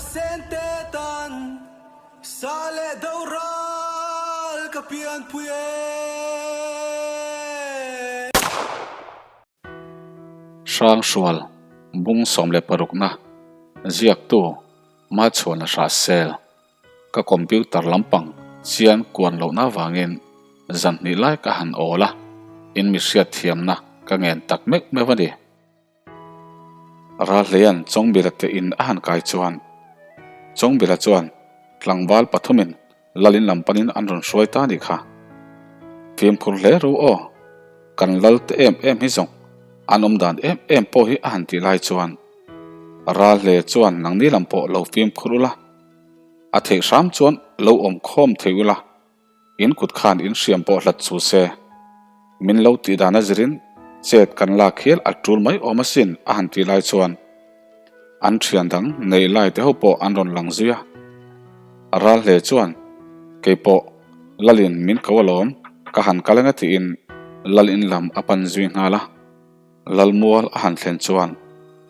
sente tan sa leh do ral ka pianpui e. Hrangsual bung 16 na ziaktu Machhuana Hrahsel ka computer lampang chian kuan lohna avangin zan hnih lai ka han awl a, in mi hriatthiamna ka ngen tak meuh meuh a ni. Ralhleia'n Chawngbila te in a han kai chuan Chawngbila chuan tlangval pathumin Lalin lam panin an rawn hruai ta anih kha. Fimkhur hle ru aw, kan lal te em em hi zawng an awm dan em em pawh hi a han tih lai chuan Ralhlei chuan nangni lam pawh lo fimkhur ula, a theih hram chuan lo awm khawm thei ula. In kut khan in hriam pawh hlat chu se. Min lo tih dan a zirin chet kan lak hial a tul mai awm asin a han tih lai chuan an thian dang neih lai te ho pawh an rawn lang zui a. Ral hle chuan keipawh Lalin min ko alawm ka han kal anga tiin Lalin lam a pan zui nghal a. Lalmual a han thlen chuan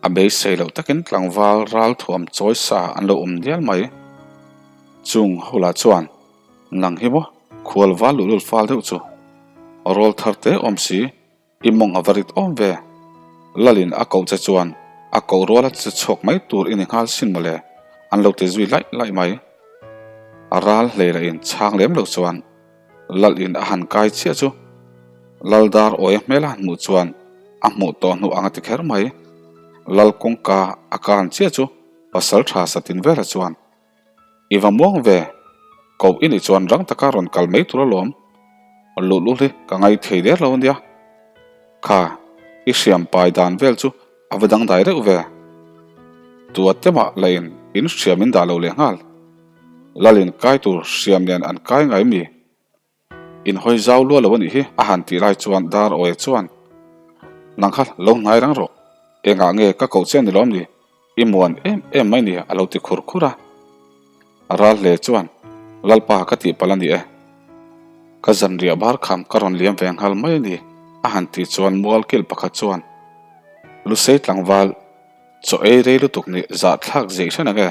a beisei loh takin tlangval ral thuam chawi sa an lo awm dial mai. Chung ho lah chuan Nang hi maw khual val luh lul fal deuh chu. Rawl thar te awm si, i mawng a va rit awm ve. Lalin a koh che chuan a koh ruala che chhuak mai tur i ni nghal sin mawle, an lo ti zui laih laih mai. A ral hlei lah in chhang lem lo chuan Lalin a han kai chiah chu Laldar awi a hmel a han hmuh chuan a hmuh tawh hnu ang a ti kher mai. Lal kawngka a kan chiah chu pasal tha satin vela chuan I va muang ve, koh i nih chuan rang taka rawn kal mai tur alawm. Luh luh hi ka ngai thei der lo ania. Kha, i hriam pai dan vel chu a va dangdai reuh ve. Tua te mah la in in hriam in dah lo leh nghal. Lalin kai tur hriam nen an kai ngai mi? In hawi zau lua lo a nih hi, a han tih lai chuan Dar Awia chuan, Nang kha lo hnai rang rawh, engah nge ka koh che a ni lawm ni? I muan em em mai ni a lo ti khur khur a. Ral hle chuan, Lalpa ka tih palh a ni e. Ka zanriah bar kham ka rawn liam ve nghal mai a ni, a han tih chuan mualkil pakhat chuan, Lusei tlangval, chaw ei rei lutuk nih zahthlak zeih hran ang e.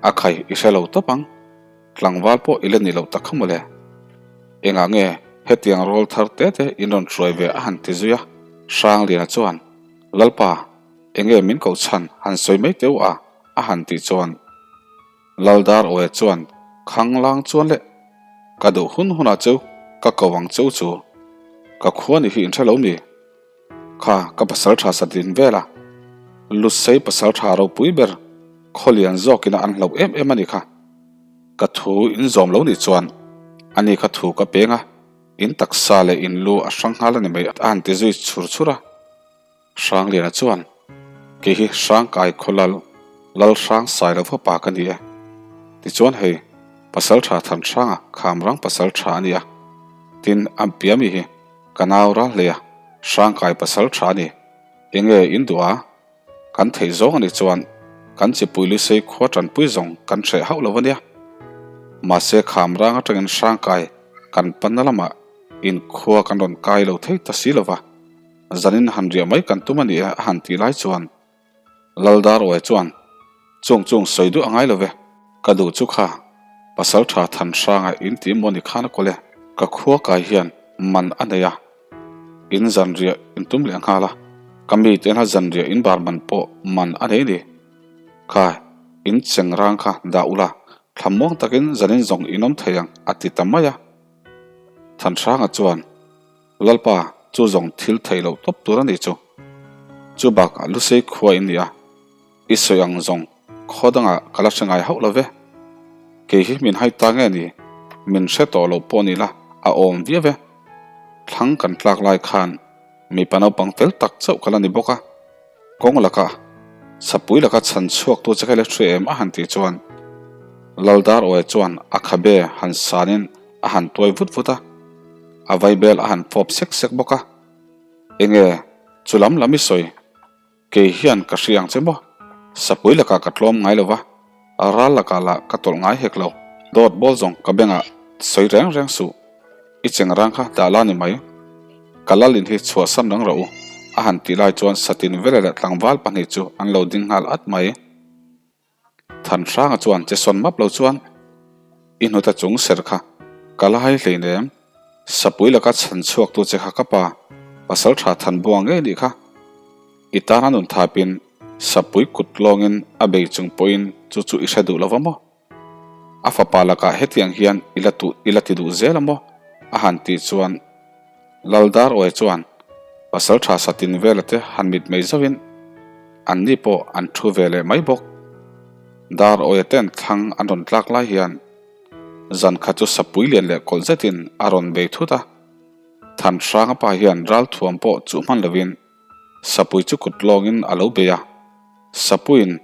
A khai i hre lo tawp ang. Tlangval pawh i la ni loh tak kha mawle. Engah nge hetiang rawl thar te te in rawn hruai ve a han ti zui a, Hrangliana chuan, Lalpa, enge min koh chhan han sawi mai teu a a han tih chuan Laldar Awia chuan Khanglang chuan le, ka duh hun hunah cheu ka ko ang cheu chu, ka khua ni hi in hre lo mi? Kha ka pasal tha sa din vel a, Lusei pasal tha ropui ber khawlian zawkina an hlauh em em a ni kha. Ka thu in zawm lo nih chuan ani kha thu ka peng a, in taksa leh in lu a hrang nghal a ni mai a han ti zui chhur chhur a. Hrangliana chuan, Kei hi Hrangkai khaw lal, Lal Hrang Sai lo fapa ka ni e. Tichuan hei, pasal tha Thanhranga Khamrang pasal tha a ni a, tin a piami hi Ka nau ral hle a, Hrangkai pasal tha a ni. Enge in duh a? Kan theih zawng a nih chuan kan chipui Lusei khua tanpui zawng kan hreh hauh lo a nia. Mahse Khamrang atangin Hrangkai kan panna lamah in khua kan rawn kai lo thei ta si lova, zanin han riah mai kan tum a ni e a han tih lai chuan Laldar Uai chuan, Chung chung sawi duh a ngai lo ve, ka duh chu kha, pasal tha than hranga in ti maw ni khan a kawl e, ka khua kai hian man a nei a, in zanriah in tum leh nghal a, ka mi te hna zanriah in bar man pawh man a nei ni, kha in cheng rang kha dah ula, thlamuang takin zanin zawng in awm thei ang a ti ta mai a. Thanhranga chuan. Lalpa, chu zawng thil theih loh tawp tur a nih chu. Chu bakah Lusei khua in ni a, i sawi ang zawng khaw dangah ka la hre ngai hauh lo ve. Kei hi min hai ta nge ni, min hre tawh loh pawh ni la a awm viau e. Thlang kan tlak lai khan mipa naupang fel tak chauh ka la ni bawk a, kawng laka chapui laka chhan chhuak tu che kha i la hre em a han tih chuan Laldar Awia chuan a khabe han sanin a han tuai vut vut a. A vaibel a han fawp sek sek bawk a, Enge chu lam lam i sawi? Kei hian ka hria ang che maw? Sapui lakah ka tlawm ngai lo va, ral lakah lah ka tawlh ngai hek lo. Dawt bawl zawng ka bengah sawi reng reng suh, i cheng rang kha dah la ni mai. Ka lalin hi chhuahsan rang rawh u, a han tih lai chuan satin vela leh tlangval pahnih chu an lo ding nghal at mai. Thanhranga chuan che sawn map lo chuan, I hnute chung ser kha ka la hai hleinem, sapui laka chhan chhuaktu che kha ka pa, pasaltha Thanbuang ngei nih kha. I tana nun thapin sapui kut lawngin a bei chung pawhin chu chu i hre duh lo va maw? A fapa lakah hetiang hian i la tuh i la ti duh zel a maw? A han tih chuan Laldar Awi chuan pasal tha satin vela te han mit mai zauhin an ni pawh an thu ve leh mai bawk. Dar Awia ten thlang an rawn tlak lai hian zan khat chu sapui lian leh kawlh zetin a rawn bei thut a. Thanhranga pa hian ralthuam pawh chuh hman lovin Sapui chu kut lawngin a lo bei a, Sapuiin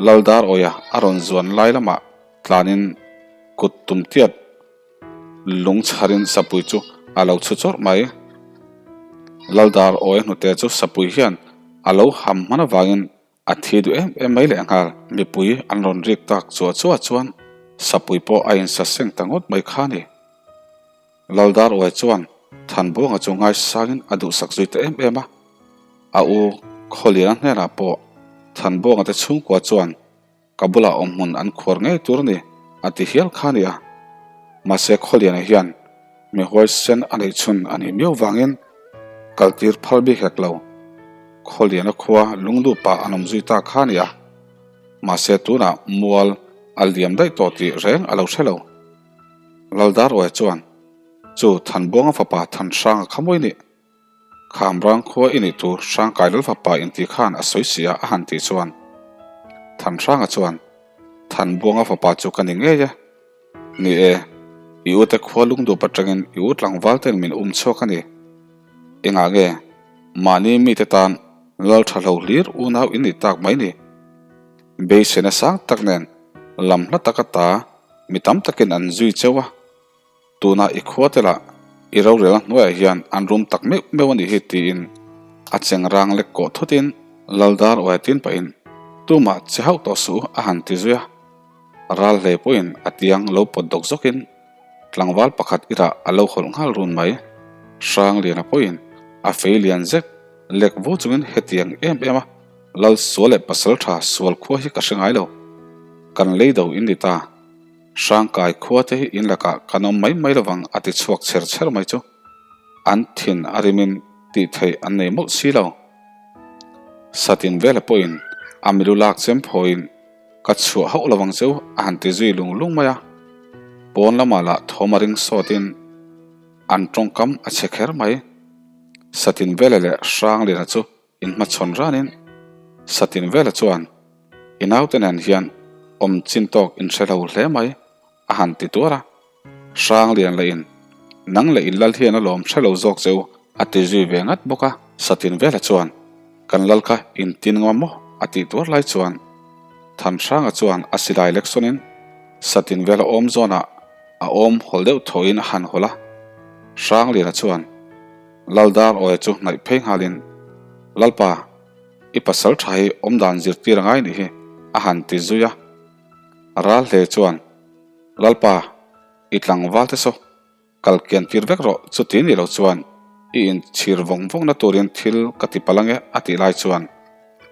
Laldar awia a rawn zuan lai lamah tlanin kut tum tiat lung chharin Sapui chu a lo chhu chawrh mai. Laldar awia hnute chu Sapui hian a lo ham hman avangin a thi duh em em mai lehnghal. Mipui an rawn rik tak chuah chuah chuan Sapui pawh a insaseng ta ngawt mai kha a ni. Laldar Uai chuan Thanbuanga chu ngaisangin a duhsak zui ta em em a. A u Khawliana hnenah pawh Thanbuanga te chhungkua chuan ka bulah awmhmun an khuar ngei tur a ni a ti hial kha a ni a. Mahse Khawliana hian mi huaisen a neih chhun a nih miau vangin kaltir phal bik hek lo. Khawliana khua lungdupa an awm zui ta kha a ni a. Mahse tunah mual a liam daih tawh tih reng a lo hre lo. Laldaruai chuan, Chu Thanbuanga fapa Thanhranga kha mawi nih? Khamrang khua i nih tur Hrangkai Lal fapa inti khan a sawi si a a han tih chuan Thanhranga chuan, Thanbuanga fapa chu ka ni ngei e. Ni e, i ute khua lungdup atangin i u tlangval ten min um chhuak a ni. Engah nge mahni mite tan Lal tha hlo hlir unau in nih tak mai ni? Beiseina sang tak nen lam hla taka ta Mi tam takin an zui cheu a, tuna i khua te lah i rorelna hnuaiah hian an rum tak meuh meuh a nih hi tiin a cheng rang lek kawh thutin Laldar uai tin pahin tumah che hauh tawh suh a han ti zui a. Ral hle pawhin a tiang lo pawt dawk zawkin tlangval pakhat irah a lo hawlh nghal run mai. Hrangliana pawhin a fei lian zek lek vu chungin hetiang em em a Lal sual leh pasal tha sual khua hi ka hre ngai lo. Kan lei do in ni ta. Hrangkai khua te hi in lakah kan awm mai mai lovang a ti chhuak chher chher mai chu. An thin a rimin tih theih an nei mawlh si lo. Satin vela pawhin a milu lak chem phawiin ka chhuah hauh lovang cheu a han ti zui lung lung mai a. Pawn lamah lah thawm a ring sawtin an tawngkam a chhe kher mai. Satin vela leh Hrangliana chu Inhmachhawn ranin Satin vela chuan, I naute nen hian awm chin tawk in hre lo hle mai, a han ti tuar a. Hrang lian leh in, Nang leh in lal hian a lawm hre lo zawk che u, a ti zui ve ngat bawk a. Satin vela chuan, Kan lal kha in tin ngam maw? a tih tuar lai chuan Thanhranga chuan a silai lek sawnin Satin vela awm zawnah a awm hawl deuh thawhin a han hawl a. Hrangliana chuan, Laldar awia chu hnaih phei nghalin, Lalpa, i pasal tha hi awmdan zirtir a ngai nih hi, a han ti zui a. Ral hle chuan, Lalpa, i tlangval te saw, kal kian tir vek rawh, chuti nih lo chuan i inchhir vawng vawngna turin thil ka ti palh ange, a tih lai chuan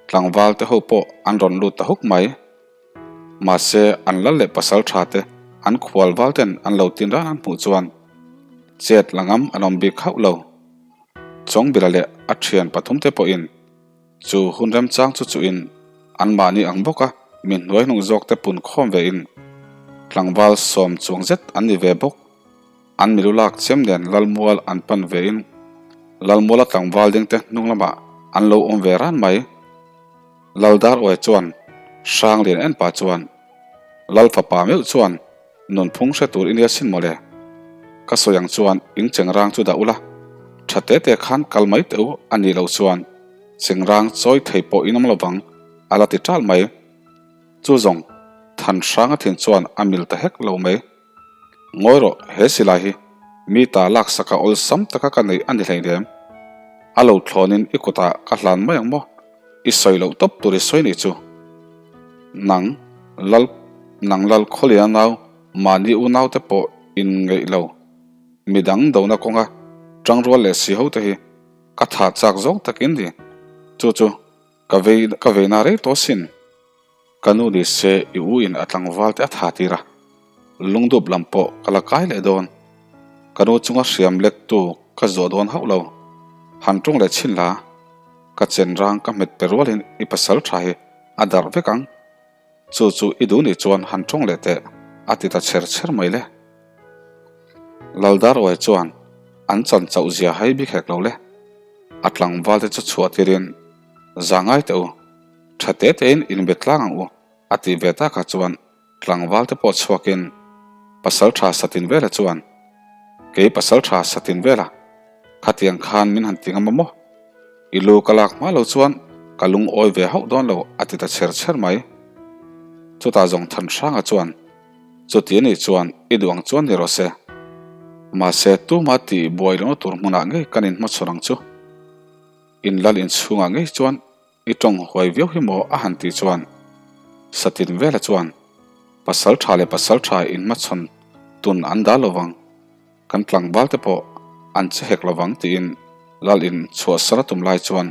tlangval te ho pawh an rawn lut ta huk mai. Mahse, an lal leh pasal tha te an khual val ten an lo tin ran an hmuh chuan chet la ngam an awm bik hauh lo. Chawngbila leh a thian pathum te pawhin chu hun remchang chu chuhin anmahni ang bawka mi hnuai hnung zawk te pun khawm ve in tlangval sawm chuang zet an ni ve bawk. An milu lak chiam nen Lalmual an pan ve in Lalmuala tlangval ding te hnung lamah an lo awm ve ran mai. Laldar Uai chuan Hranglian en pah chuan, Lal fapa meuh chuan nunphung hre tur i nia sin mawle. Ka sawi ang chuan ing chengrang chu dah ula, tha te te khan kal mai teh u a nih loh chuan chengrang chawi thei pawh in awm lovang a la ti ṭal mai. Chu zawng Than Hranga thin chuan a mil ta hek lo mai. Ngawi rawh, he silai hi mi ta laksaka awlsam taka ka neih a ni hleinem. A lo thlawnin i kutah ka hlan mai ang maw? I sawi loh tawp tur i sawi nih chu. Nang lal nang lal khawliana nau mahni unau te pawh in ngeih lo. Midang dona kawnga tangrual leh si ho te hi ka thah chak zawng takin ni. Chu chu ka vei ka veina rei tawh sin. Ka nu ni se i u in a tlangval te a tha tir a, lungdup lam pawh ka la kai leh dawn. Ka nu chunga hriam lek tu ka zuah dawn hauh lo. Han tawng leh chhin la, ka chen rang ka hmet pe rualin i pasal tha hi a darh vek ang. Chu chu i duh nih chuan han tawng leh teh, a ti ta chher chher mai le. Laldarwai chuan an chan chauh zia hai bik hek lo le. A tlangval te chu chhuah tirin, Za ngai teh u, tha te tein inbe tlang ang u, a tih ve takah chuan tlangval te pawh chhuakin pasal tha satin vela chuan, Kei pasal tha satin vela, khatiang khan min han ti ngam a maw? I lu ka lak hma lo chuan ka lungawi ve hauh dawn lo a ti ta chher chher mai. Chutah zawng Thanhranga chuan, Chuti anih chuan i duh ang chuan ni rawh se. Mahse tuma tih buai lohna tur hmunah ngei kan inhmachhawn ang chu. In lal inchhungah ngei chuan i tawng huai viau hi maw a han tih chuan Satin vela chuan pasal tha leh pasal tha inhmachhawn tun an dah lovang. Kan tlangval te pawh an che hek lovang tiin Lal in chhuahsar a tum lai chuan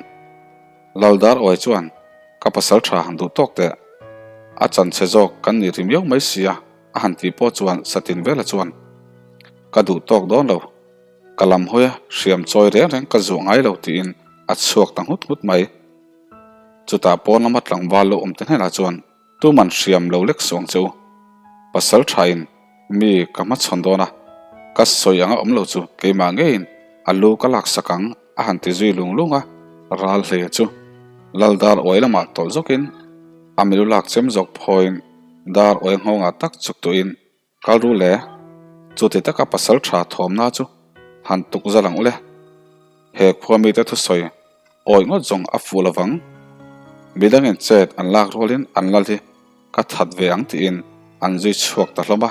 Lal Dar Awi chuan ka pasal tha han duh tawk teh, a chan chhe zawk kan ni ri miau mai sia a han tih pawh chuan Satin vela chuan ka duh tawk dawn lo, ka lam hawi a hriam chawi reng reng ka zuah ngai lo tiin a chhuak ta nghut nghut mai. Chutah pawn lama tlangval lo awm te hnenah chuan Tuman hriam lo lek suang che u. Pasal thain mi ka hmachhawn dawn a, ka sawi anga awm lo chu keimah ngeiin a lu ka laksak ang a han ti zui lung lung a, ral hle chu lal dar uai lamah tawlh zawkin a milu lak chem zawk phawiin dar uai nghawngah tak chuk tuhin Kal ru le, chuti taka pasal tha thawmna chu han tuk zal ang u le. He khua mite thusawi awi ngawt zawng a fuh lovang. Midangin chet an lak rualin an lal hi ka that ve ang tiin an zui chhuak ta hlawm a.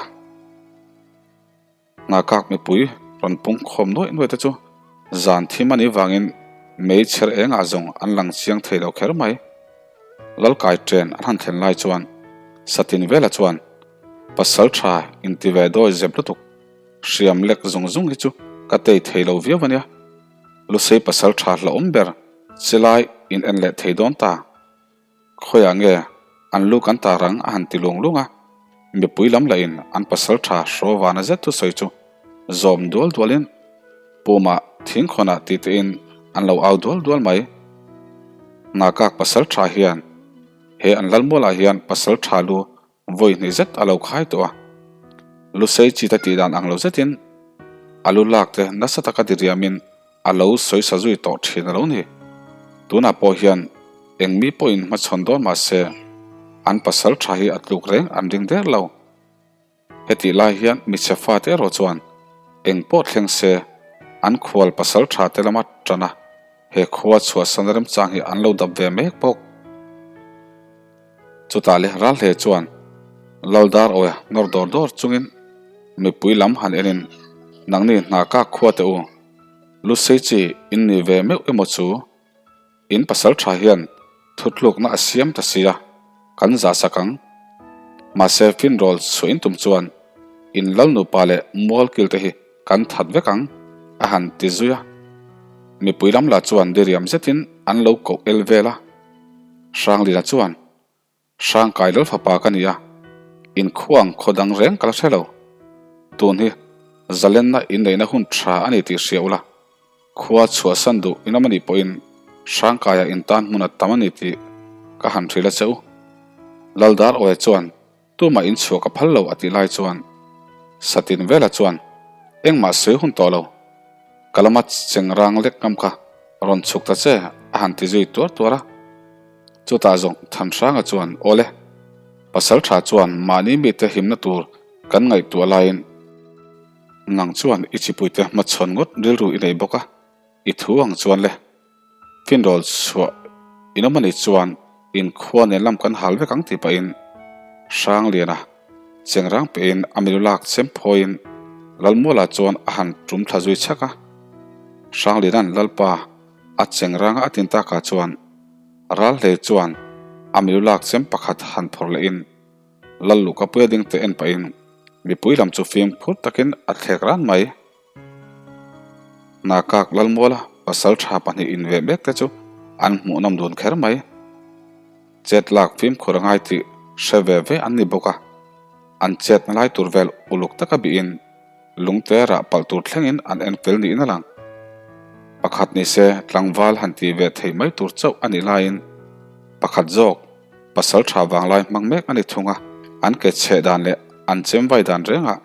Nghakak mipui rawn pung khawm nuaih nuaih te chu zan thim a nih vangin mei chher engah zawng an lang chiang thei lo kher mai. Lalkai ṭen an han thlen lai chuan Satin vela chuan Pasal tha inti ve dawi zep lutuk, hriam lek zung zung hi chu ka tei thei lo viau ania. Lusei pasal tha hlauhawm ber chilai in en leh thei dawn ta. Khawiah nge an lu kan tar ang a han ti lung lung a, mipui lam lahin an pasal tha hraw vana zet thusawi chu zawm dual dualin Pumah thingkhawnah tih tein an lo au dual dual mai. Ngakak pasal tha hian he an lalmualah hian pasal tha lu Vawi hnih zet a lo khai tawh a, Lusei chita tih dan ang lo zetin a lu lak te nasa taka diriamin a lo sawi sa zui tawh thin a lo ni. Tunah pawh hian eng mi pawhin hmachhawn dawn mah se an pasal tha hi a tluk reng an ring der lo. Hetih lai hian michhe fate erawh chuan eng pawh thleng se an khual pasal tha te lama tan a, he khua chhuahsan remchang hi an lo dap ve mek bawk. Chutah leh Ralhle chuan Laldar awia nawr dawr dawr chungin mipui lam han enin nangni hna kak khua teh u, Lusei chi in ni ve meuh emaw chu in pasal tha hian thutlukna a siam ta sia, kan zah sak ang. Mahse finrawl chhuah in tum chuan in lal nupa leh mualkil te hi kan that vek ang a han ti zui a. Mipui lam lah chuan diriam zetin an lo koh el vel a. Hranglina chuan, Hrangkai lal fapa ka ni a, inkhuang khaw dang reng ka la hre lo. Tun hi zalenna inneihna hun tha a ni tih hria ula, khua chhuahsan duh inawm a nih pawhin Hrangkaia intan hmun a tam a ni tih ka han hrilh a che u. Laldar Awia chuan Tumah in chhuah ka phal lo a tih lai chuan Satin vela chuan engmah sawi hun tawh lo, ka lama cheng rang lek ngam kha rawn chhuk ta che a han ti zui tuar tuar a. Chutah zawng Thanhranga chuan Awle, pasal tha chuan mahni mite himna tur kan ngaihtuah laiin nang chuan i chipuite hmachhawn ngawt rilru i nei bawk a, i thu ang chuan le. Finrawl chhuah in awm anih chuan in khua nen lam kan hal vek ang tih pahin Hrangliana chengrang pehin a milu lak chem phawiin Lalmuala chuan a han tum thla zui chhak a. Hrangliana'n Lalpa a chengranga a tin takah chuan Ralhlei chuan a milu lak chem pakhat han phawrh lehin Lalluhkapuia ding te en pahin mipui lam chu fimkhur takin a thlek ran mai. Nakak Lalmuala pasal tha pahnih inveh mek te chu an hmuhnawm dun kher mai. Chet lak fimkhur a ngai tih. Hre ve ve an ni bawk a, an chetna lai tur vel uluk taka bihin lungte rah palh tur thlengin an en fel niin a lang. Pakhat ni se tlangval han tih ve theih mai tur chauh a nih laiin pakhat zawk pasal tha vanglai hmang mek a ni thung a, an ke chheh dan leh an chem vai dan rengah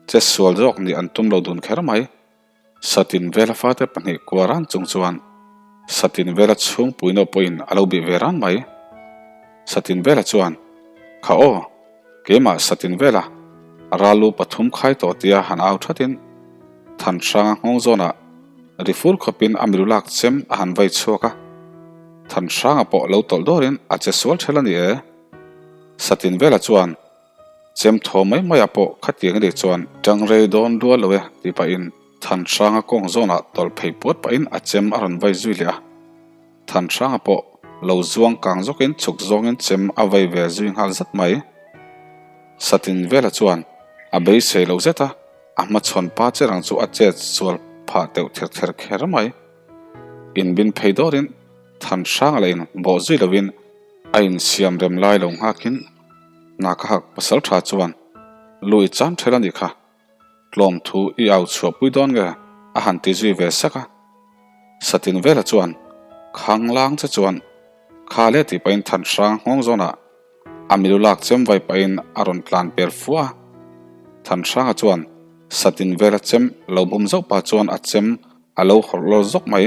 che sual zawk nih an tum lo dun kher mai. Satin vela fate pahnih kua ran chung chuan Satin vela chhungpui nawh pawhin a lo bih ve ran mai. Satin vela chuan, Kha aw, keimah Satin vela ralu pathum khai tawh tia han au thatin Thanhranga nghawng zawnah ri fur khawpin a milu lak chem a han vai chhuak a. Thanhranga pawh lo tawlh dawrin a che sual ṭhel a ni e. Satin vela chuan, Chem thaw mai maiah pawh khatiang a nih chuan ṭang rei dawn lual lo e tih pahin Thanhranga kawng zawnah tawlh phei puat pahin a chem a rawn vai zui leh a. Thanhranga pawh lo zuang kang zawkin chhuk zawngin chem a vai ve zui nghal zat mai. Satin vela chuan a beisei lo zet a, a hmachhawn pa che rang chu a chet sual phah teuh ther ther kher mai. Inbin phei dawrin Thanhranga lah in bawh zui lovin a insiam rem lai lo nghakin Hna ka hak pasal tha chuan lu i chan ṭhel a nih kha, tlawm thu i au chhuahpui dawn nge a han ti zui ve sak a. Satin vela chuan khang lang che chuan kha le tih pahin Thanhrang nghawng zawnah a milu lak chem vai pahin a rawn tlan per fua a. Thanhranga chuan Satin vela chem lo bum zauh pah chuan a chem a lo hawrh lawr zawk mai.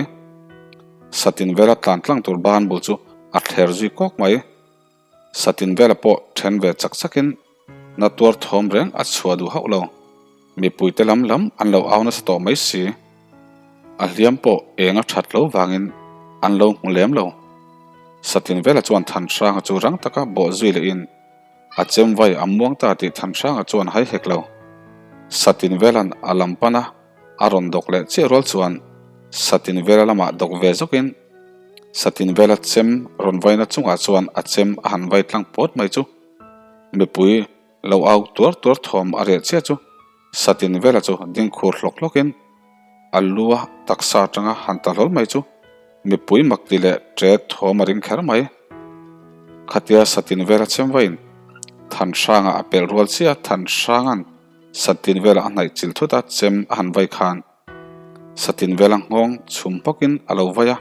Satin vela tlan tlang tur ban bul chu a thler zui kawk mai. Satin vela pawh then ve chak chakin na tuar thawm reng a chhuah duh hauh lo. Mipuite lam lam an lo au nasa tawh mai si. A hliam pawh eng a that lo vangin an lo hmu lem lo. Satin vela chuan Thanhranga chu rang taka bawh zui lehin a chem vai a muang ta tih Thanhranga chuan hai hek lo. Satin vela'n a lam pan a a rawn dawk leh chiah rual chuan Satin vela lamah dawk ve zawkin Satin vela chem rawn vaina chungah chuan a chem a han vai tlang pawt mai chu mipui lo au tuar tuar thawm a reh chiah chu Satin vela chu ding khur hlawk hlawkin a lu a taksa atanga han ta hlawl mai chu mipui mak ti leh ṭe thawm a ring kher mai. Khatia Satin vela chem vaiin Thanhranga a pelh rual chiah a Thanhranga'n Satin vela a hnaih chilh thut a chem a han vai khan Satin vela nghawng chhum hmawkin a lo vai a,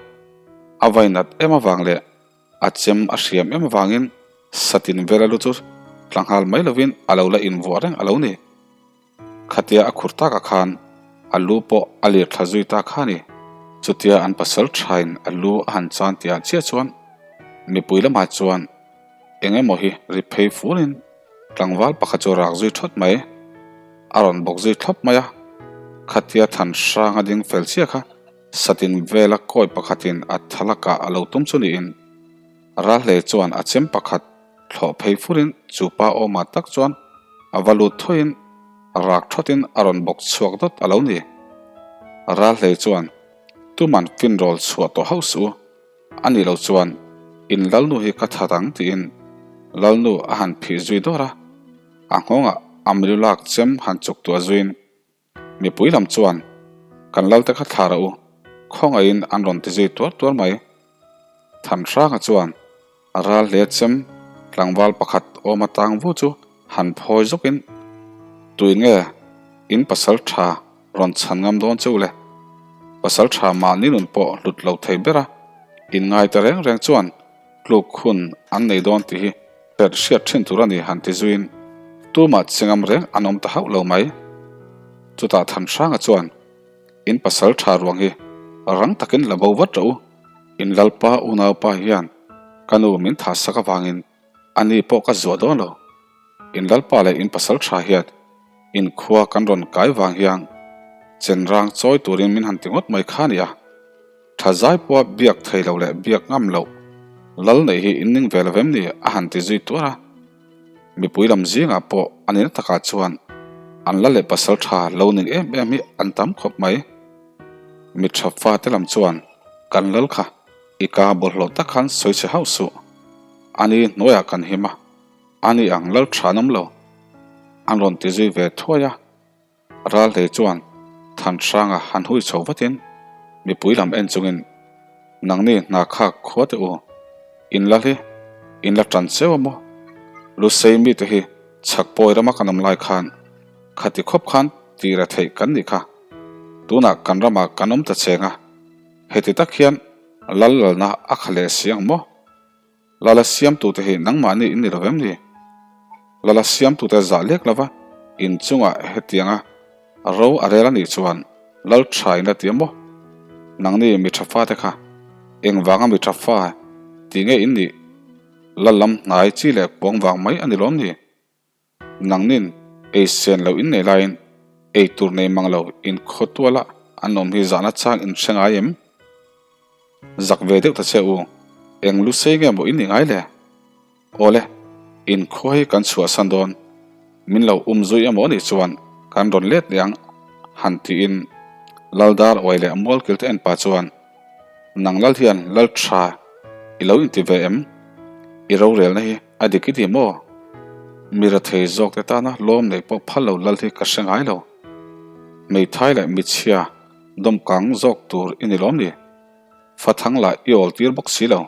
a vai nat em avang leh a chem a hriam em avangin Satin vela lu chu tla nghal mai lovin a lo la invuah reng a lo ni. Khatia a khur takah khan a lu pawh a lir thla zui ta kha a ni. Chutia an pasal thain a lu a han chan tihah chiah chuan mipui lamah chuan eng emaw hi ri phei furin Tlangval pakhat chu rak zui thawt mai, a rawn bawk zui thlawp mai a, khatia than hrang a ding fel chiah kha satin vela kawi pakhatin a thalakah a lo tum chu niin Ralhlei chuan a chem pakhat thlawh phei furin chu pa awmah tak chuan a va lut thuaiin rak thawtin a rawn bawk chhuak dawt a lo ni. Ralhlei chuan tuman finrawl chhuah tawh hauh suh u. A nih loh chuan in lalnu hi ka that ang tiin lalnu a han phih zui dawr a, a nghawngah a milu lak chem han chuk tuah zuiin mipui lam chuan kan lalte kha thla rawh u, khawngaihin an rawn ti zui tuar tuar mai. Thanhranga chuan a ral hle chem tlangval pakhat awm atang vu chu han phawi zawkin Tuin nge in pasal tha rawn chhan ngam dawn che u le? Pasal tha mahni nun pawh hlut lo thei ber a, inngai ta reng reng chuan tluk hun an nei dawn tih hi hriat hriat thin tur a ni han ti zuiin tumah che ngam reng an awm ta hauh lo mai. Chutah Thanhranga chuan In pasal tha ruang hi rang takin la bo vat rawh u, in lalpa unaupa hian ka nu min thahsak avangin A ni pawh ka zuah dawn lo. In lalpa leh in pasal tha hian in khua kan rawn kai vang hian chenrang chawi turin min han ti ngawt mai kha nia. Tha zai pawha biak thei lo leh biak ngam loh lal neih hi in ning ve lo vem ni a han ti zui tuar a. Mipui lam zingah pawh a nina takah chuan an lal leh pasal tha lo ning em em hi an tam khawp mai. Mi tha fate lam chuan kan lal kha i ka bawlhhlawh tak khan sawi chhe hauh suh. Ani hnuaiah kan him a, ani ang lal tha an awm lo. An rawn ti zui ve thuai a, Ralhlei chuan Thanhranga han hui chho vatin mipui lam en chungin nangni hna khak khua teh u, in lal hi in la tan cheu a maw? Lusei mite hi chhak pawi rama kan awm lai khan khati khawp khan tih ra theih kan nih kha. Tunah kan ramah kan awm ta cheng a, heti tak hian lal lalna a kha leh si ang maw? Lala siamtute hi nangmahni in ni lo em ni? Lala siamtute zah lek lova in chungah hetianga ro a rel a nih chuan lal tha in la ti a maw? Nangni mi tha fate kha engvanga mi tha fa tih nge in nih? Lal lam hnai chi leh kuang vang mai a ni lawm ni? Nangnin ei sen lo in nei laiin ei tur nei mang lo in khaw tuala an awm hi zahna chang in hre ngai em? Zak ve deuh ta che u, eng lu sei nge maw in ni ngai le? Awle, in khaw hi kan chhuahsan dawn, min lo um zui emaw anih chuan kan rawn let leh ang han tiin Laldar uai leh Mualkil te en pah chuan Nang lal hian lal tha i lo inti ve em? I rorelna hi a dik i ti maw? Mi rathei zawk te tana lawm nei pawh phal lo lal hi ka hre ngai lo. Hmeithai leh michhia dawmkang zawk tur i ni lawm ni? Fathang lah i awl tir bawk si lo.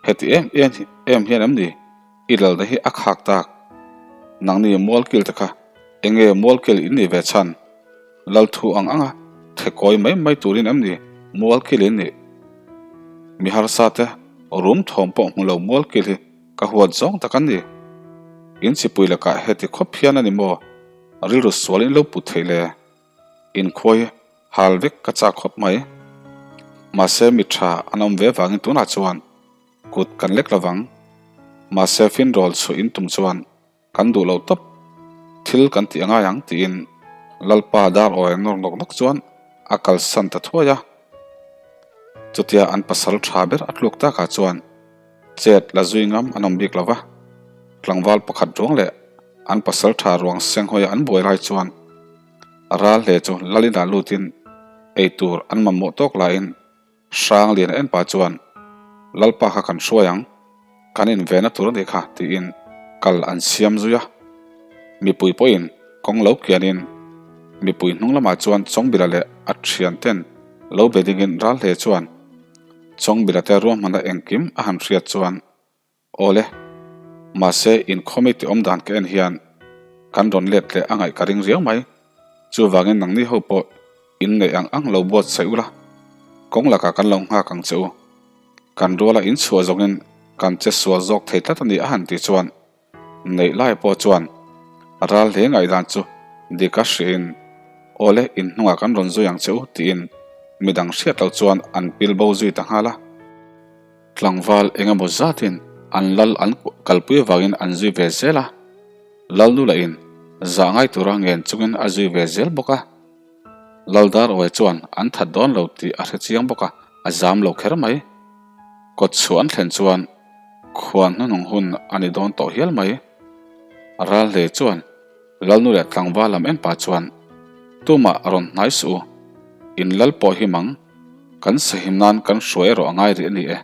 Heti em em hian em ni? I lalna hi a khak tak. Nangni mualkil te kha enge mualkil in nih ve chhan? Lal thu ang anga thekawi mai mai turin em ni mualkil in nih? Mi harsa te rum thawm pawh hmu lo mualkil hi ka huat zawng tak an ni. In chipui lakah heti khawp hian a ni maw rilru sual in lo put theih le? Inkhuai hal vek ka chak khawp mai. Mahse mi tha an awm ve vangin tunah chuan kut kan lek lovang. Mahse finrawl chhuah in tum chuan kan duh lo tawp. Thil kan tih a ngai ang tiin Lalpa dar awi nawr nawk nawk chuan a kalsan ta thuai a. Chutia an pasal tha ber a tluk takah chuan chet la zui ngam an awm bik lova. Tlangval pakhat ruang leh an pasal tha ruang senghawi an buai lai chuan Ral hle chu Lalina lutin eitur an mamawh tawk laiin Hrang lian en pah chuan Lalpa kha kan hruai ang, kan invenna tur a nih kha tiin kal an siam zui a. Mipui pawhin kawng lo kianin mipui hnung lamah chuan Chawngbila leh a thianten lo be dingin Ral hle chuan Chawngbila te ruahmanna engkim a han hriat chuan Awle, mahse inkhawmi tih awm dan ka en hian kan rawn let leh a ngaih ka ring riau mai. Chuvangin nangni ho pawh in neih ang ang lo buatsaih ula, kawng lakah kan lo nghak ang che u. Kan ruala in chhuah zawngin kan che sual zawk thei tlat a ni a han tih chuan neih lai pawh chuan ral hle ngaihdan chu dik a hriain Awle, in hnungah kan rawn zui ang che u tiin midang hriat loh chuan an pil bo zui ta nghal a. Tlangval eng emaw zatin an lal an kalpui avangin an zui ve zel a, Lalnu lahin zah ngai tura ngen chungin a zui ve zel bawk a. Laldar Awi chuan an that dawn lo tih a hre chiang bawk a, a zam lo kher mai. Kawt chhuah an thlen chuan khuan hnuhnung hun a ni dawn tawh hial mai. Ral hle chuan Lalnu leh tlangval lam en pah chuan tumah a rawn hnai suh u, in lal pawh hi mang. Kan sahim nan kan hruai erawh a ngai rih a ni e.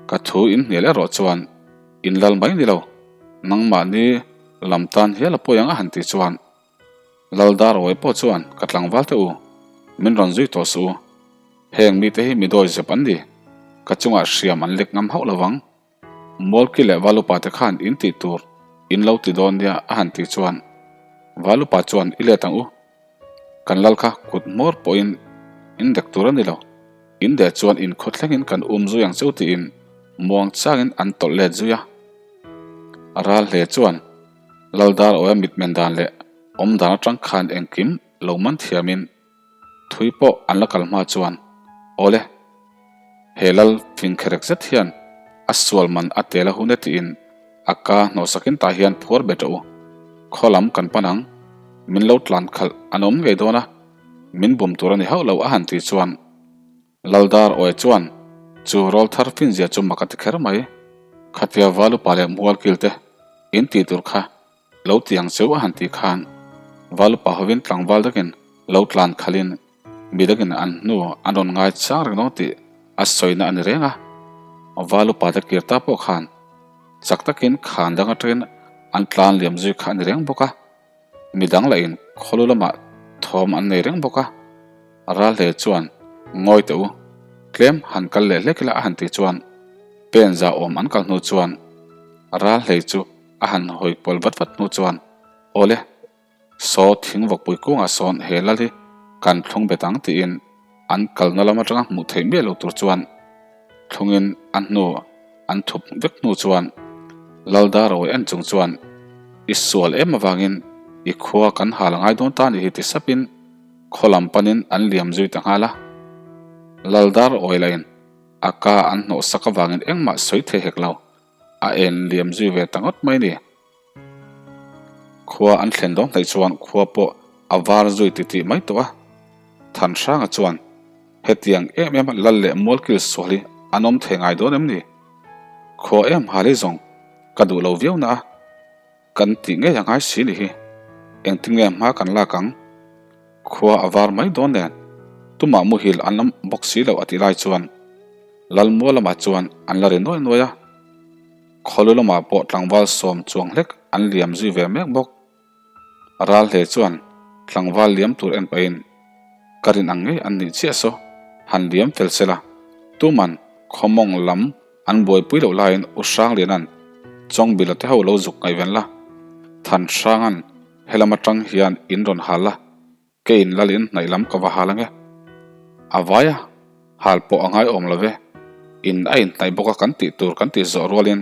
Ka thu in hnial erawh chuan in lal mai ni lo, nangmahni lam tan hial a pawi ang a han tih chuan Laldar Awi pawh chuan ka tlangval teh u, min rawn zui tawh suh u. Heng mite hi mi dawi zep an ni, ka chungah hriam an lek ngam hauh lo vang. Mualki leh Valupa te khan in tih tur in lo ti dawn nia a han tih chuan Valupa chuan i let ang u. Kan lal kha kut hmawr pawhin in dek tur a ni lo. In deh chuan in khaw thlengin kan um zui ang cheu tiin muang changin an tawlh let zui a. Ral hle chuan Laldar awia mitmen dan leh awm dan atang khan engkim lo man thiamin Thui pawh an la kal hma chuan, Awle, he lal fingkherek zet hian a sual man a tel a hun e tiin a ka hnawhsakin tah hian phuar bet rawh u. Khaw lam kan pan ang, min lo tlan khalh an awm ngei dawn a, min bum tur a ni hauh lo a han tih chuan Laldar Awi chuan chu rawlthar finzia chu mak a ti kher mai. Khatia Valupa leh Mualkil te in tih tur kha Lo ti ang cheu a han tih khan Valupa hovin tlangval dakin lo tlan khalhin mi dakin an hnu an rawn ngai chang reng dawn tih a sawina a ni reng a. Valupa te kir ta pawh khan chak takin khan dang atangin an tlan liam zui kha a ni reng bawk a. Mi dang lahin khawlu lamah thawm an nei reng bawk a. Ral hle chuan ngawi teh u, tlem han kal leh hlek ila a han tih chuan pen za awm an kal hnu chuan ral hlei chu. A han hawi kual vat vat hnu chuan, Awle, saw thing vawkpui kungah sawn he lal hi kan thlung bet ang tiin an kalna lam atanga hmuh theih miah lo tur chuan thlungin a hnu an thup vek hnu chuan Laldarawi en chung chuan i sual em avangin i khua kan hal a ngai dawn ta nih hi ti sapin khaw lam panin an liam zui ta nghal a. Laldarawi lahin a ka an hnawh sak avangin engmah sawi thei hek lo. A en liam zui ve ta ngawt mai ni. Khua an thlen dawn hnaih chuan khua pawh a var zui titih mai tawh a. Thanhranga chuan hetiang em em a lal leh mualkil sual hi an awm thei ngai dawn em ni? Khua em hal hi zawng ka duh lo viau na a. Kan tih ngei a ngai si ni hi. Engtin nge hma kan lak ang? Khua a var mai dawn nen. Tumah muhil an lam bawk si lo a tih lai chuan Lalmual lamah chuan an la ri nuai nuai a. Khawlu lamah pawh tlangval sawm chuang hlek an liam zui ve mek bawk. Ral hle chuan tlangval liam tur en pahin ka rin ang ngei an nih chiah saw han liam fel sela tuman khawmawng lam An buaipui loh laiin U Hrangliana'n Chawngbila te ho lo zuk ngaihven la, Than Hranga'n helam atang hian in rawn hal la, keiin lal in hnaih lam ka va hal ange. A vai a, hal pawh a ngaiawm lo ve, in a inhnaih bawk a kan tih tur kan tih zawh rualin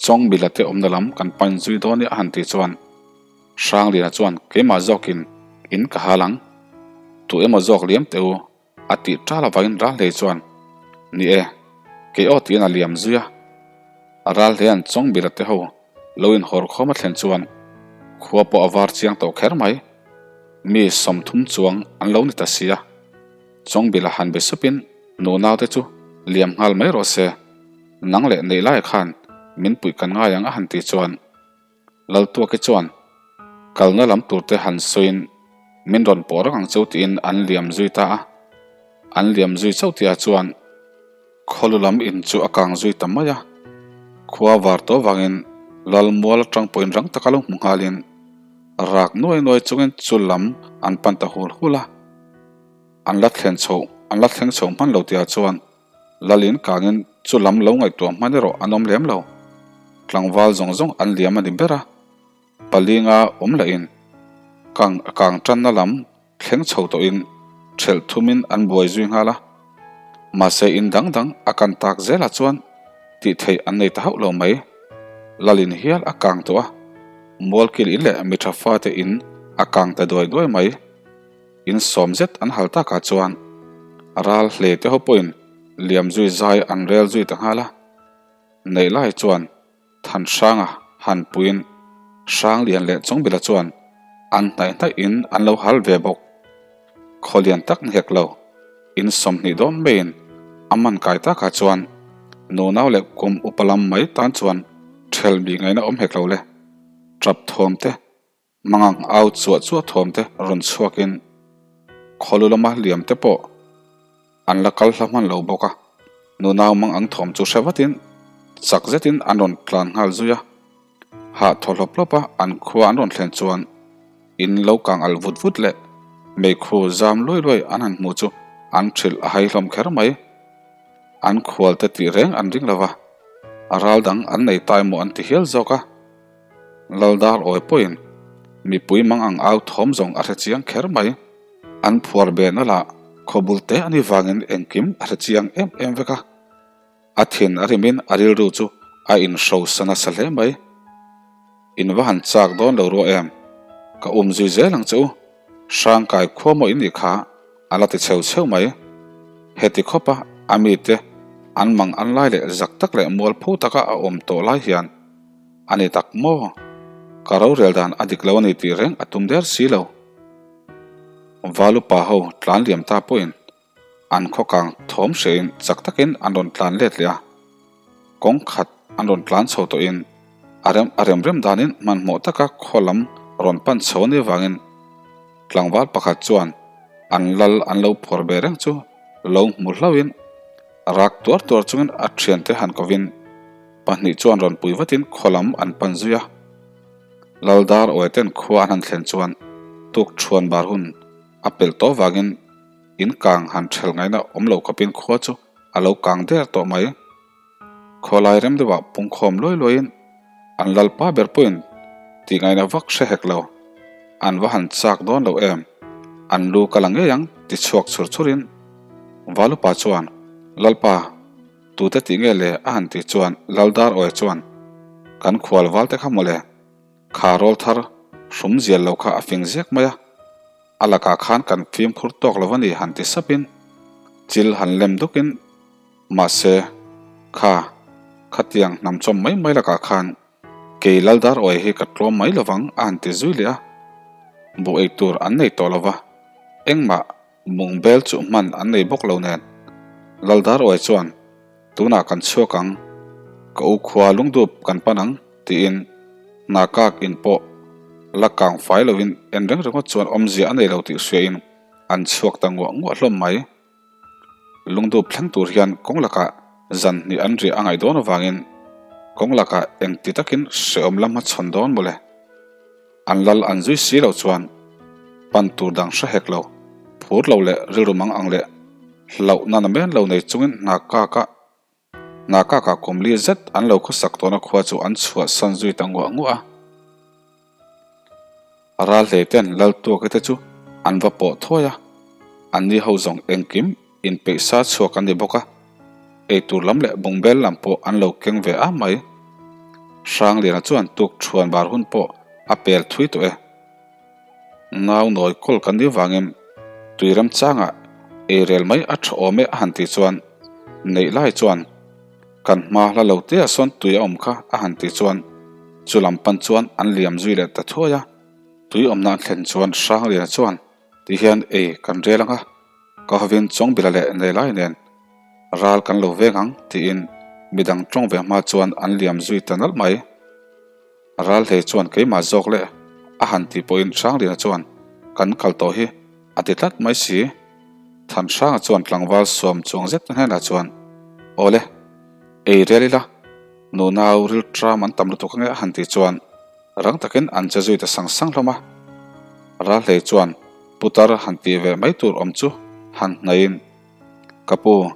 Chawngbila te awmna lam kan pan zui dawn i a han tih chuan Hrangliana chuan keimah zawkin in ka hal ang, tu emaw zawk liam teh u. A tih ṭal avangin Ralhlei chuan, Ni e, kei aw tiin a liam zui a. Ralhleia'n Chawngbila te ho lo inhawr khawm a thlen chuan khua pawh a var chiang tawh kher mai. Mi 30 chuang an lo ni ta si a. Chawngbila han be supin nunaute chu liam nghal mai rawh se, nang leh neih laiah khan min puih kan ngai ang a han tih chuan, Laltuaki chuan kalna lam turte han sawiin min rawn pawh reng ang cheu tiin an liam zui ta a. An liam zui chauh tihah chuan khawlu lam in chu a kang zui ta mai a. Khua var tawh vangin Lalmual atang pawhin rang taka lo hmu nghalin rak nuai nuai chungin chu lam an pan ta hul hul a. An la thlen chho an la thleng chho hman lo tihah chuan Lalin kangin chu lam lo ngaihtuah hman erawh an awm lem lo. Tlangval zawng zawng an liam a ni ber a, palinga awm lahin kang a kang tanna lam thleng chho tawhin ṭhelh thumin an buai zui nghal a. Mahse in dang dang a kan tak zelah chuan tih theih an nei ta hauh lo mai. Lalin hial a kang tawh a, mualkil in leh mi ṭha fate in a kang ta duai duai mai. In sawm zet an hal takah chuan ral hle te ho pawhin liam zui zai an rel zui ta nghal a. Neih lai chuan Thanhranga han puiin Hranglian leh Chawngbila chuan an hnaih hnaihin an lo hal ve bawk. Khawlian tak ni hek lo, in 20 dawn maiin a man kai takah chuan nunau leh kum upa lam mai tan chuan ṭhel mi ngaihna awm hek lo le. Ṭap thawm te Mangang au chuah chuah thawm te rawn chhuakin khawlu lama liam te pawh an la kal hla hman lo bawk a, nunau mangang thawm chu hre vatin chak zetin an rawn tlan nghal zui a, hah thaw hlawp hlawp a an khua an rawn thlen chuan in lo kang al vut vut leh meikhu zam luai luai an han hmuh chu an hrilh a hai hlawm kher mai. An khual te tih reng an ring lo va, a ral dang an nei ta emaw an ti hial zawk a. Laldar awi pawhin mipui mang ang au thawm zawng a hre chiang kher mai. An phuar behna lah khawbul te a nih vangin engkim a hre chiang em em vek a. A thin a rimin a rilru chu a inhrosa nasa hle mai. In va han chak dawn lo ruah em? Ka um zui zel ang che u. Hrangkai khua maw in nih kha a la ti cheu cheu mai. Heti khawpa a mite an mang an lai leh zak tak leh mualpho taka a awm tawh lai hian A ni tak maw? Ka rorel dan a dik lo a ni tih reng a tum der si lo. Valupa ho tlan liam ta pawhin an khawkang thawm hrein chak takin an rawn tlan let leh a. Kawng khat an rawn tlan chho tawhin a rem a rem rem danin hmanhmawh taka khaw lam rawn pan chho a nih avangin tlangval pakhat chuan an lal an lo phawr ve reng chu lo hmu hlauhin rak tuar tuar chungin a thiante han kovin Pahnih chuan rawn pui vatin khaw lam an pan zui a. Laldar Aweten khua an han thlen chuan tuk thuan bar hun a pelh tawh vangin in kang han ṭhel ngaihna awm lo khawpin khua chu a lo kang der tawh mai. Khawlai rem deuhah pungkhawm luai luaiin. An lalpa ber pawhin tih ngaihna vak hre hek lo. An va han chak dawn lo em? An lu ka la ngei ang ti chhuak chhur chhurin Valupa chuan, Lalpa, tute tih nge le? a han tih chuan Laldar awi chuan, Kan khual valte kha mawle, kha rawl thar hrum zial lo kha a fing ziak mai a, a lakah khan kan fimkhur tawk lo a ni han ti sapin chil han lem dukin, Mahse, kha, khatiang hnam chawm mai mai lakah khan kei Laldar awi hi ka tlawm mai lovang a han ti zui leh a. Buh ei tur an nei tawh lova, engmah mung bel chu hman an nei bawk lo nen. Laldar awi chuan, Tunah kan chhuak ang, ka u khua lungdup kan pan ang tiin hna kak in pawh la kang fai lovin en reng ringawt chuan awmzia a nei lo tih hriain an chhuak ta nguah nguah hlawm mai. Lungdup thleng tur hian kawng lakah zan hnih an riah a ngaih dawn avangin kawng lakah engti takin hrehawm lam a chhawn dawn mawle. An lal an zui si lo chuan pan tur dang hre hek lo, phur lo leh rilru mang ang leh hlauhna na men lo nei chungin hna kaka hna kaka kum li zet an lo khawsak tawhna khua chu an chhuahsan zui ta nguah nguah a. Ral hlei ten lal tuak te chu an va pawh thawi a, an ni ho zawng engkim inpeih sa chhuak an ni bawk a, eitur lam leh bungbel lam pawh an lo keng ve a mai. Hrangliana chuan tuk thuan bar hun pawh a pel thui tawh e. Nau nawi kawl kan nih vangin tui remchangah eirel mai a tha awm e a han tih chuan neih lai chuan Kan hma hla lo te ah sawn tui a awm kha a han tih chuan chu lam pan chuan an liam zui leh ta thuai a. Tui awmna an thlen chuan Hrangliana chuan ti hian ei kan rel ang a, ka hovin Chawngbila leh Nelai nen ral kan lo veng ang tiin midang tawng ve hma chuan an liam zui ta nalh mai. Ral hlei chuan keimah zawk leh a han tih pawhin Hrangliana chuan kan kal tawh hi a ti tlat mai si. Thanhranga chuan tlangval suam chuang zet hnenah chuan, Awle, ei rel ila, nunau ril tram an tam lutuk ange a han tih chuan rang takin an che zui ta sang sang hlawm a. Ral hlei chuan putar han tih ve mai tur awm chu han hnaihin, Ka pu,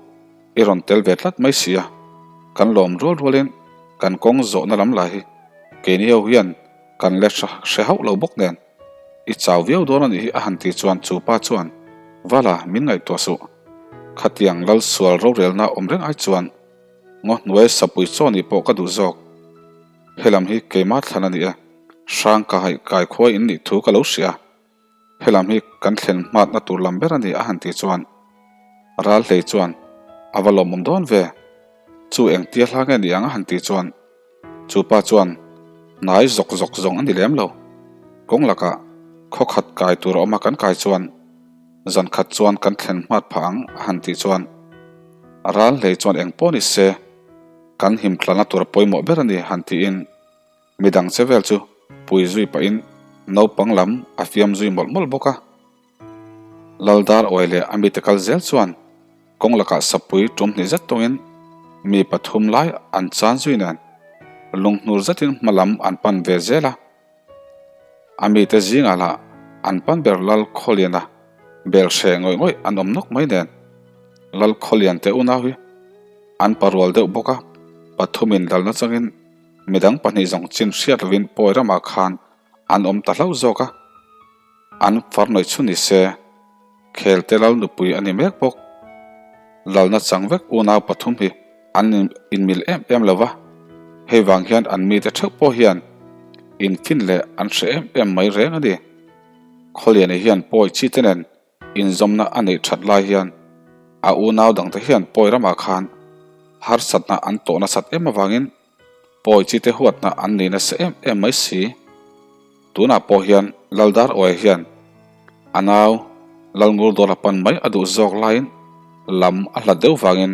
i rawn tel ve tlat mai si a, kan lawm rual rualin kan kawng zawhna lam lah hi keini ho hian kan la hre hauh lo bawk nen. I chau viau dawn a nih hi a han tih chuan chu pa chuan, Vala, min ngaihtuah suh. Khatiang lal sual rorelna awm reng ai chuan ngaw hnuai sapui chaw nih pawh ka duh zawk. Helam hi keimah thlan a ni e, hrang ka haih kai khuai in nih thu ka lo hria. Helam hi kan thlen hmatna tur lam ber a ni a han tih chuan Ral hlei chuan, A va lawmawm dawn ve. Chu engtia hla nge ni ang a han tih chuan Chu pa chuan hnai zawk zawk zawng a ni lem lo. Kawng lakah khaw khat kai tur a awm a kan kai chuan zan khat chuan kan thlen hmat phah ang a han tih chuan ral hlei chuan eng pawh ni se kan him tlalna tur a pawimawh ber a ni han tiin midang che vel chu pui zui pahin naupang lam a fiam zui mawlh mawlh bawk a. Laldar awi leh a mite kal zel chuan kawng lakah sapui tum hnih zet tawngin mi pathum lai an chan zui nen lunghnur zetin hma lam an pan ve zel a. A mite zingah lah an pan ber Lal Khawliana bel hreh ngawih ngawih an awm nawk mai nen Lal Khawlian te unau hi an parual deuh bawk a, pathumin lalna changin midang pahnih zawng chin hriat lovin pawi ramah khan an awm ta hlauh zawk a. An far nawi chu ni se, Khelte lal nupui a ni mek bawk. Lalna chang vek unau pathum hi an inmil em em lo va, hei vang hian an mite theuh pawh hian infin leh an hre em em mai reng a ni. Khawliani hian pawi chi te nen inzawmna a neih that lai hian a unau dangte hian pawi ramah khan harsatna an tawh nasat em avangin Pawi chi te huatna an nei nasa em em mai si. Tunah pawh hian Laldar Awi hian a nau Lalngur Dawla pan mai a duh zawk laiin lam a hlat deuh vangin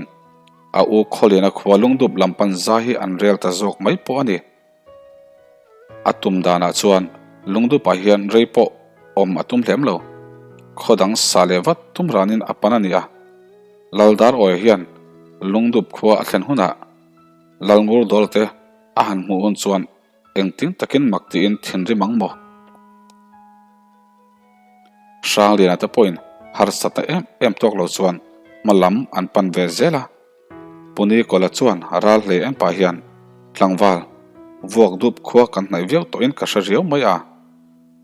a u Khawliana khua lungdup lam pan zai hi an rel ta zawk mai pawh a ni. A tum danah chuan lungdupah hian rei pawh awm a tum hlem lo. Khaw dang sa leh vat tum ranin a pan a ni a. Laldar Awi hian lungdup khua a thlen hunah Lalngur Dawlte a han hmuh hun chuan engtin takin mak tiin thinrim ang maw? Hrangliana te pawhin harsatna em em tawk lo chuan hma lam an pan ve zel a. Puni Kawla chuan ral hlei em pah hian, Tlangval, Vuak dup khua kan hnaih viau tawhin ka hre riau mai a,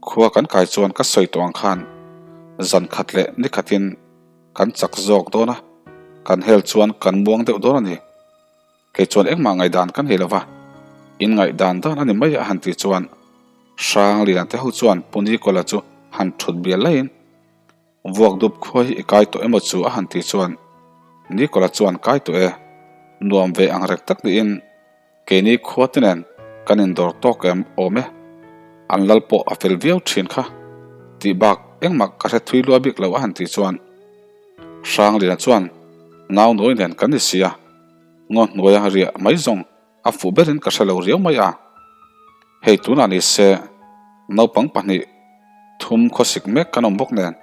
khua kan kai chuan ka sawi tawh ang khan zan khat leh ni khatin kan chak zawk dawn a, kan hel chuan kan muang deuh dawn a ni. Kei chuan engmah ngaihdan ka nei lo va, in ngaihdan dan a ni mai a han tih chuan Hrangliana te ho chuan Pu Nikola chu han thut bial laiin Vuak dup khua hi i kai tawh emaw chu a han tih chuan Nikola chuan kai tawh e, nuam ve ang rek tak niin keini khua te nen kan indawr tawk em awm e, an lal pawh a fel viau thin kha tih bak engmah ka hre thui lua bik lo a han tih chuan Hrangliana chuan nau nawi nen kan ni sia. Ngaw hnuaia riah mai zawng a fuh berin ka hre lo riau mai a. Hei tunah ni se naupang pahnih thum khawsik mek kan awm bawk nen.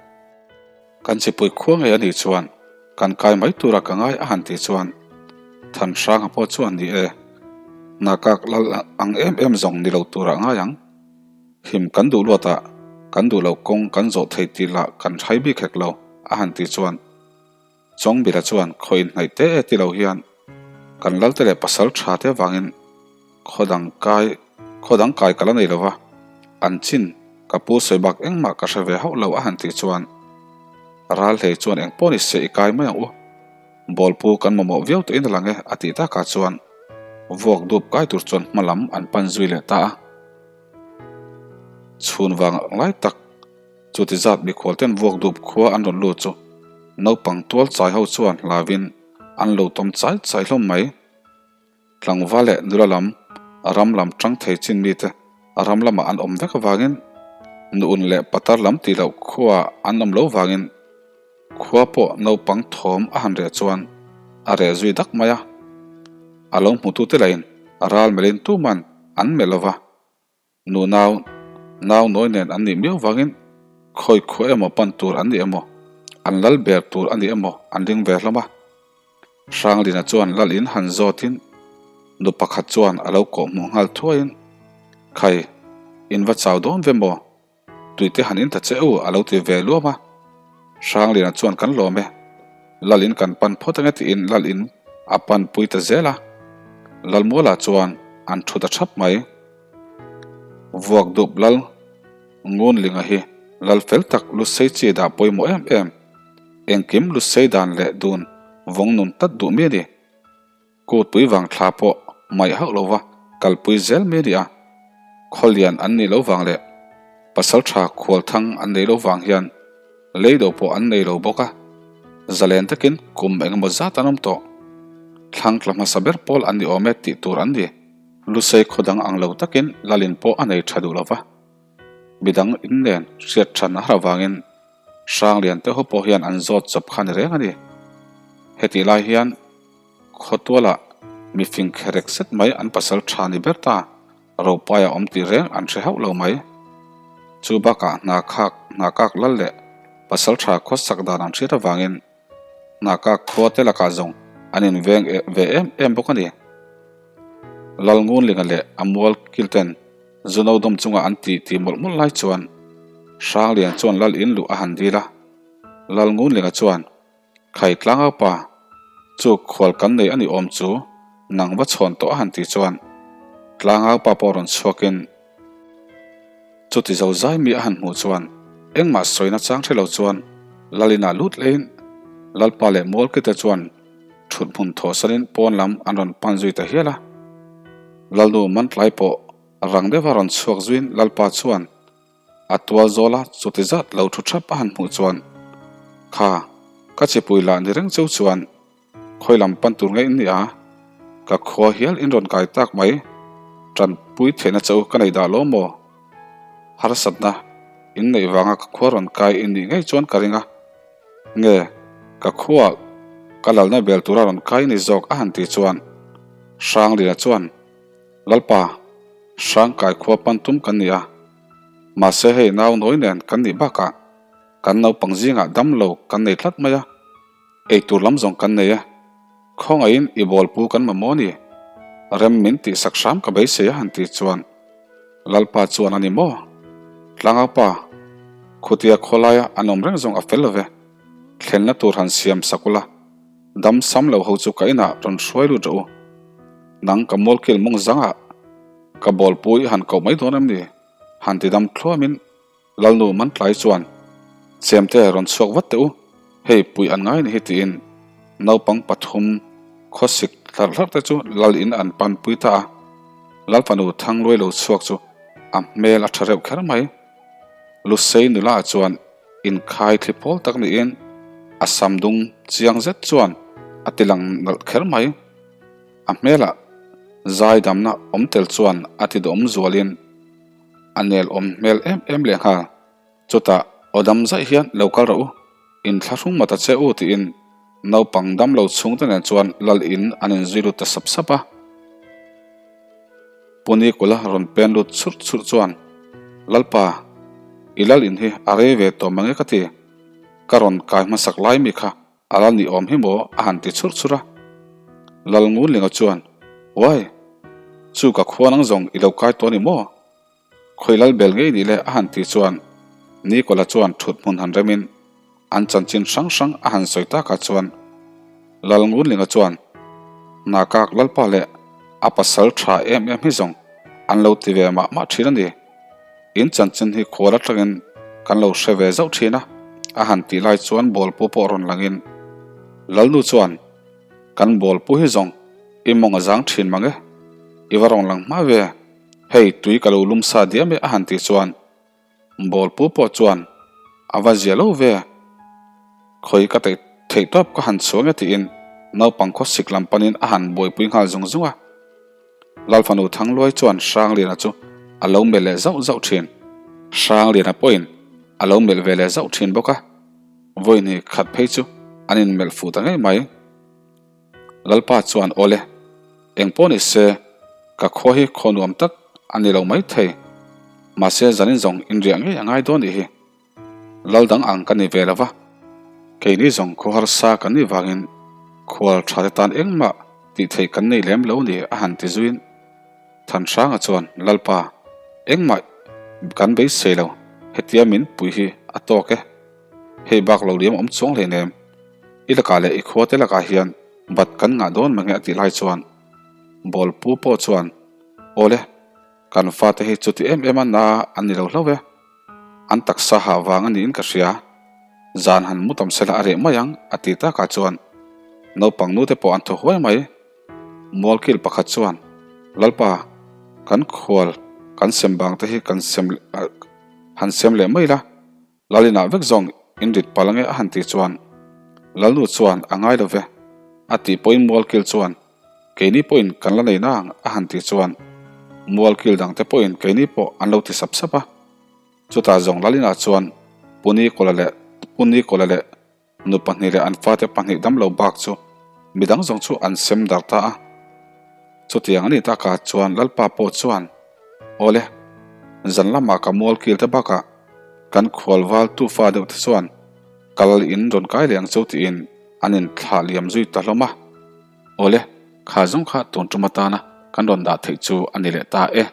Kan chipui khua ngei a nih chuan kan kai mai tura ka ngai a han tih chuan Thanhranga pawh chuan ni e, Nakak lal ang em em zawng ni lo tura ngai ang. Him kan duh luatah kan duh lo kawng kan zawh thei tih lah kan hrai bik hek lo a han tih chuan Chawngbila chuan khaw inhnaih te e ti lo hian kan lalte leh pasal tha te avangin khaw dang kai khaw dang kai ka la nei lo va, an chin ka pu sawi bak engmah ka hre ve hauh lo a han tih chuan ral hlei chuan eng pawh ni se i kai mai ang u, bawlpu kan mamawh viau tawhin a lang e a tih takah chuan vuak dup kai tur chuan hma lam an pan zui leh ta a. Chhun vang lai tak. Chuti zat mikhual ten vuak dup khua an rawn lut chu naupang tual chai ho chuan hlauin an lo tawm chai chai hlawm mai. Tlangval leh nula lam ram lam tang thei chin mite ram lamah an awm vek avangin nuun leh patar lam tih loh khua an awm lo vangin khua pawh naupang thawm a han reh chuan a reh zui dak mai a. A lo hmutute lahin ral melhin tuman an melh lova. Nu nau, nau nawi nen an nih miau vangin khawi khuah emaw pan tur an ni emaw, an lal ber tur a ni emaw an ring ve hlawm a. Hranglina chuan lal in han zawtin nu pakhat chuan a lo kawhhmuh nghal thuaiin, Khai, in va chau dawn ve maw? Tuite han in ta che u a lo ti ve luam a. Hrangliana chuan kan lawm e. Lal in kan pan phawt ange tiin Lal in a pan pui ta zel a. Lalmuala chuan an thu ta thap mai. Vuak dup Lal Ngunlinga hi Lal fel tak Lusei chi dah pawimawh em em. Engkim Lusei dan leh dun vawng nun tlat duh mi a ni. Kutpui vang thla pawh maih hauh lova kalpui zel mai a ni a, khawlian an nih lo vang leh pasal tha khualthang an nei lo vang hian leido pawh an nei lo bawk a, zalen takin kum engemaw zat an awm tawh. Thlang tla hmasa ber pawl an ni awm e tih tur an ni. Lusei khaw dang ang lo takin Lalin pawh a nei tha duh lova, midang in nen hriat than a har avangin Hranglian te ho pawh hian an zawt chawp kha ni reng a ni. Hetih lai hian Khawtualah mifing kherek zet mai an pasal tha ni ber ta, Ropaia awm tih reng an hre hauh lo mai. Chu bakah hna khak, hna kak lal leh pasal tha khawsak dan an hriat avangin hna kak khua te lakah zawng an inveng ve em em bawk a ni. Lalngunlinga leh a mual kil ten Zuno dawm chunga an tih ti mawlh mawlh lai chuan Hranglian chuan Lal in luh a han dil a. Lalngunlinga chuan Khai tlangau pa, chu khual kan nei a ni awm chu nang va chhawn tawh a han tih chuan tlangau pa pawh rawn chhuakin chuti zo zai mi a han hmuh chuan engmah sawina chang hre lo chuan Lalina lut lehin Lalpa leh Mualkite chuan thut hmun thawhsanin pawn lam an rawn pan zui ta hial a. Lalnu Mantlai pawh rang deuha rawn chhuak zuiin Lalpa chuan A tual zawl a, chuti zat lo thu thap a han hmuh chuan, Kha, ka chipui lah ni reng cheu chuan khawi lam pan tur nge in ni a? Ka khua hial in rawn kai tak mai, tanpui theihna che u ka nei dah lo maw? Harsatna in neih vanga ka khua rawn kai in nih ngei chuan ka ring a, nge ka khuaa ka lalna bel tura rawn kai ni zawk a han tih chuan Hranglina chuan, Lalpa, Hrangkai khua pan tum kan ni a, mahse hei nau nawi nen kan nih bakah kan naupang zingah dam lo kan nei tlat mai a, eitur lam zawng kan nei e, khawngaihin i bawlpu kan mamawh a ni, rem min tihsak hram ka beisei a han tih chuan Lalpa chuan a ni maw? Tlangaupa, khutia khawlaia an awm reng zawng a fel lo ve, thlenna tur han siam sak ula, Dam sam lo ho chu ka inah rawn hruai lut rawh u. Nang ka mualkil mawng zangah. Ka bawlpu i han koh mai dawn em ni? Han ti dam thluamin Lalnu Mantlai chuan, Chemte rawn chhuak vat teh u, hei puih an ngai ni hi tiin naupang pathum khawsik hlarh hlarh te chu lal in an pan pui ta a. Lal fanu Thangluai lo chhuak chu a hmel a tha reuh kher mai. Lusei nula ah chuan inkhai thli pawl tak niin a sam dung chiang zet chuan a ti lang nalh kher mai. A hmelah zaidamna awm tel chuan a ti dawm zualin a nel awm hmel em em leh nghal. Chutah aw dam zaih hian lo kal rawh u, inthlahrung mawt a che u tiin naupang dam lo chhungte nen chuan lal in an inzui lut ta sap sap a. Pu Nikula rawn pen lut churh churh chuan, Lalpa, i lal in hi a rei ve tawh mange ka ti, ka rawn kai hmasak lai mi kha A la ni awm hi maw? a han ti chhurh chhurh a. Lalngunlinga chuan, Uai! Chu ka khua nang zawng i lo kai tawh a ni maw? Khawi lal bel ngei ni le a han ti chuan Nikola chuan thut hmun han remin an chanchin hrang hrang a han sawi takah chuan Lalngunlinga chuan, Nakak Lalpa leh a pasal tha em em hi zawng an lo ti ve mah mah thin a ni. In chanchin hi khual atangin kan lo hre ve zauh thin a, a han tih lai chuan bawlpu pawh rawn langin Lalnu chuan, Kan bawlpu hi zawng i mawng a zang thin mang e, i va rawn lang hma ve, hei tui ka lo lum sa diam e a han tih chuan bawlpu pawh chuan a va zia lo ve, khawi ka theih theih tawp ka han chhuang e tiin naupang khawsik lam panin a han buaipui nghal zung zung a. Lalfanu Thangluai chuan Hrangliana chu a lo melh leh zauh zauh thin. Hrangliana pawhin a lo melh ve leh zauh thin bawk a, vawiin khat phei chu an inmelh fuh ta ngei mai. Lalpa chuan Awle, eng pawh ni se, ka khua hi khaw nuam tak a ni lo mai thei, mahse zanin zawng inriah ngei a ngai dawn nih hi. Lal dang ang ka ni ve lo va, keini zawng khaw harsa kan nih vangin khual tha te tan engmah tih theih kan nei lem lo ni a han ti zuiin Thanhranga chuan Lalpa engmah kan beisei lo, hetia min pui hi a tawk e, hei bak lo liam awm chuang hleinem, i lakah leh i khua te lakah hian bat kan ngah dawn mange a tih lai chuan Bawlpu pawh chuan Awle, kan fate hi chuti em em a na an ni lo hlauh e. An taksa hah vang a niin ka hria. Zan han mu tam sela a reh mai ang, a ti takah chuan naupang nute pawh an thaw huai mai. Mualkil pakhat chuan, Lalpa, kan khual kan sem bang te hi kan sem han sem leh mai la, Lalinah vek zawng in rit palh ange a han tih chuan Lalnu chuan a ngai lo ve, a tih pawhin Mualkil chuan, Keini pawhin kan la nei nang a han tih chuan Mualkil dangte pawhin keini pawh an lo ti sap sap a. Chutah zawng Lalinah chuan Pu Nikola leh Pu Nikola leh nu pahnih leh an fate pahnih damlo bak chu midang zawng chu an sem dar ta a. Chutiang a nih takah chuan Lalpa pawh chuan, Awle, zan lamah ka Mualkil te bakah kan khualval tufa deuh te chuan kal in rawn kai leh ang chu tiin an inthlah liam zui ta hlawm a. Awle, kha zawng kha tun tum atana kan rawn dah theih chu a ni leh ta e.